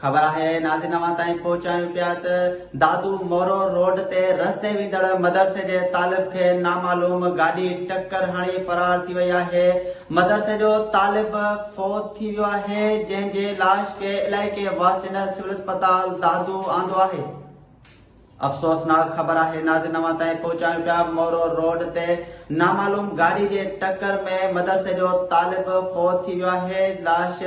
خبر آهي ناظرين اوهان تائين پهچايون پيا ته دادو مورو روڊ تي رستي ويندڙ مدرسي جي طالب کي نامعلوم گاڏي ٽڪر هڻي فرار ٿي وئي آهي مدرسي جو طالب فوت ٿي ويو آهي جنهن جي لاش کي علائقي واسين سول اسپتال دادو آندو آهي. افسوسناڪ خبر آهي ناظرين اوهان تائين پهچايون پيا مورو روڊ تي نامعلوم گاڏي جي ٽڪر ۾ مدرسي جو طالب فوت ٿي ويو آهي لاش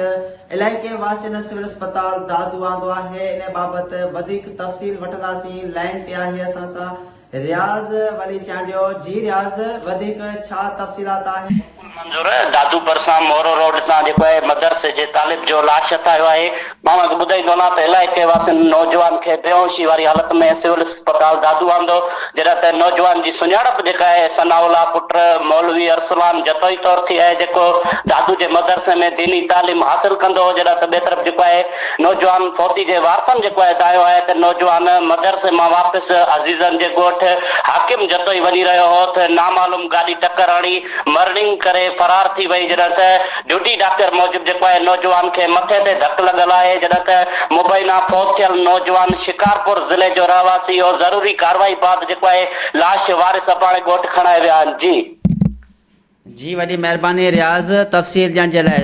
علائقي واسين سول اسپتال دادو آندو آهي ان بابت وڌيڪ تفصيل وٺنداسين لائين تي آهي اسان سان رياض ولي چانڊيو جي رياض وڌيڪ ڇا تفصيلات آهن. بلڪل منظور دادو ڀرسان مورو روڊ تان جيڪو آهي مدرسي جي طالب جو لاش هٿ آيو آهي مان اوهان کي ٻڌائيندو هلان ته علائقي واسين نوجوان کي بيهوشي واري حالت ۾ سول اسپتال دادو آندو جڏهن ته نوجوان جي سڃاڻپ جيڪا آهي ثناء الله پٽ مولوي ارسلان جتوئي طور ٿي آهي جيڪو دادو جي مدرسي ۾ ديني تعليم حاصل ڪندو هو جڏهن ته ٻئي طرف جيڪو آهي نوجوان فوتي جي وارثن جيڪو آهي دانهيو آهي ته نوجوان مدرسي مان واپس عزيزن جي ڳوٺ حاڪم جتوئي وڃي رهيو هو ته نامعلوم گاڏي ٽڪر هڻي مرڻينگ ڪري فرار ٿي وئي جڏهن ته ڊيوٽي ڊاڪٽر موجب جيڪو آهي نوجوان کي مٿي تي ڌڪ لڳل آهي جڏهن ته مبينا فوت ٿيل نوجوان شڪارپور ضلعي جو رهواسي هو ضروري ڪارروائي بعد جيڪو آهي لاش وارث اپاڻي ڳوٺ کڻائي ويا آهن جي. جي وڏي مهرباني رياض تفصيل ڏيڻ جي لاء.